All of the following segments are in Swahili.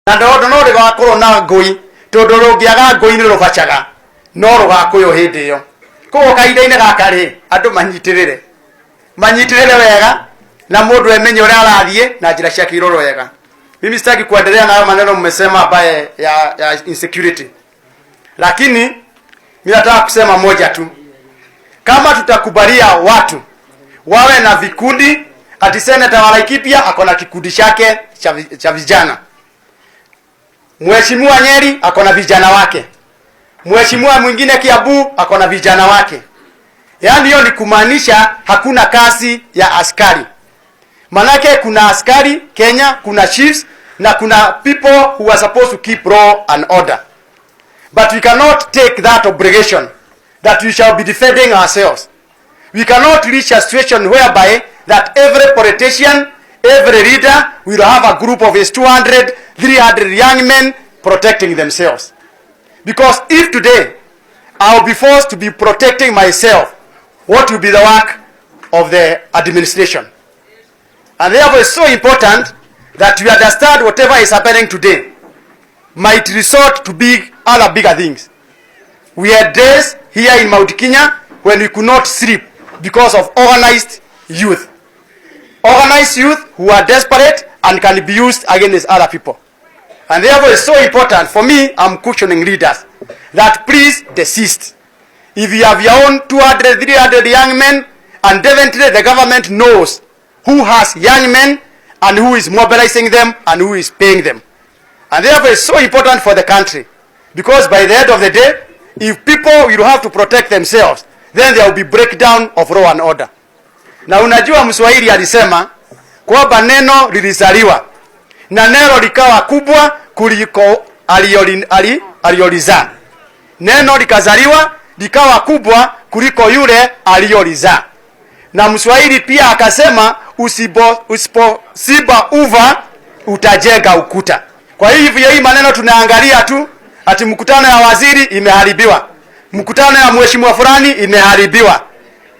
Na ndondo no rĩgakorwo na ngũi, tondũ rũngĩaga ngũi nĩ rũbacaga, no rũgakũywo hĩndĩ ĩyo. Koguo kahinda-inĩ gaka rĩ, andũ manyitĩrĩre, manyitĩrĩre wega, na mũndũ emenye ũrĩa arathiĩ na njĩra ciake irorwo wega. Mimi sitaki kuendelea nayo maneno mmesema ambaye ya insecurity, lakini mimi nataka kusema moja tu. Kama tutakubalia watu wawe na vikundi, ati seneta wa Laikipia ako na kikundi chake cha vijana, mheshimiwa Nyeri ako na vijana wake, mheshimiwa mwingine Kiambu ako na vijana wake, yaani hiyo ni kumaanisha hakuna kazi ya askari. Manake kuna askari Kenya, kuna chiefs na kuna people who are supposed to keep law and order. But we cannot take that obligation that we shall be defending ourselves. We cannot reach a situation whereby that every politician, every leader will have a group of his 200, 300 young men protecting themselves. Because if today I will be forced to be protecting myself, what will be the work of the administration? And therefore it's so important that we understand whatever is happening today might resort to big, other bigger things. We had days here in Mount Kenya when we could not sleep because of organized youth. Organized youth who are desperate and can be used against other people. And therefore it's so important for me, I'm cautioning leaders that please desist. If you have your own 200, 300 young men, and definitely the government knows who has young men and who is mobilizing them and who is paying them. And therefore it's so important for the country, because by the end of the day, if people will have to protect themselves, then there will be breakdown of law and order. Na unajua Mswahili alisema kwamba neno lilizaliwa na neno likawa kubwa kuliko aliyolizaa. Neno likazaliwa likawa kubwa kuliko yule aliyolizaa. Na Mswahili pia akasema usipoziba ufa utajenga ukuta. Kwa hivyo hii maneno tunaangalia tu ati mkutano ya waziri imeharibiwa, mkutano ya mheshimiwa fulani imeharibiwa,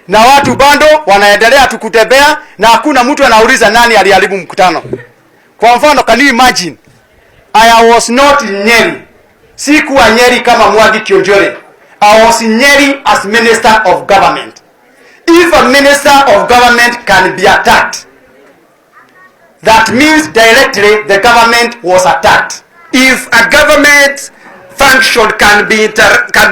na watu bado wanaendelea tu kutembea na hakuna mtu anauliza nani aliharibu mkutano. Kwa mfano, can you imagine, I was not in Nyeri, sikuwa Nyeri kama Mwangi Kiunjuri. I was in Nyeri as minister of government. If a minister of government can be attacked, that means directly the government was attacked. If a government function can be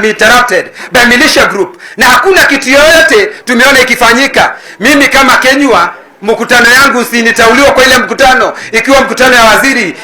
interrupted by militia group, na hakuna kitu yoyote tumeona ikifanyika. Mimi kama Kenywa, mkutano yangu si nitauliwa kwa ile mkutano, ikiwa mkutano ya waziri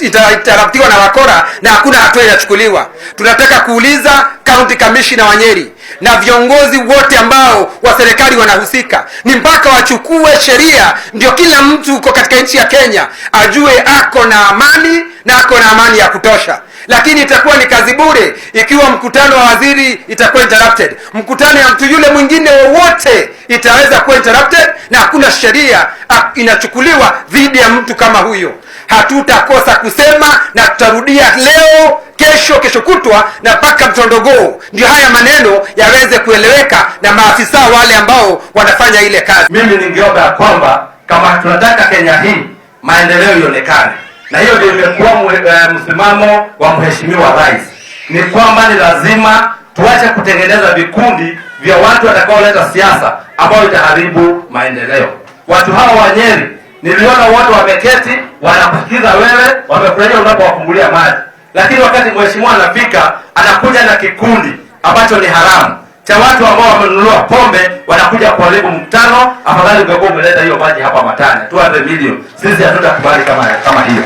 itainterruptiwa na wakora na hakuna hatua inachukuliwa. Tunataka kuuliza county commissioner wa Nyeri na viongozi wote ambao wa serikali wanahusika, ni mpaka wachukue sheria, ndio kila mtu uko katika nchi ya Kenya ajue ako na amani na ako na amani ya kutosha. Lakini itakuwa ni kazi bure ikiwa mkutano wa waziri itakuwa interrupted, mkutano ya mtu yule mwingine wowote itaweza kuwa interrupted na hakuna sheria inachukuliwa dhidi ya mtu kama huyo. Hatutakosa kusema na tutarudia leo, kesho, kesho kutwa na mpaka mtondogoo, ndio haya maneno yaweze kueleweka na maafisa wale ambao wanafanya ile kazi. Mimi ningeomba ya kwamba kama tunataka Kenya hii maendeleo ionekane, na hiyo ndio imekuwa msimamo wa Mheshimiwa Rais, ni kwamba ni lazima tuache kutengeneza vikundi vya watu watakaoleta siasa ambayo itaharibu maendeleo. Watu hawa wa Nyeri niliona watu wameketi wanakusikiza wewe, wamefurahia unapowafungulia maji, lakini wakati mheshimiwa anafika anakuja na kikundi ambacho ni haramu cha watu ambao wamenunua pombe, wanakuja kuharibu mkutano. Afadhali ungekuwa umeleta hiyo maji hapa Matanya 200 million, sisi hatutakubali kama hiyo.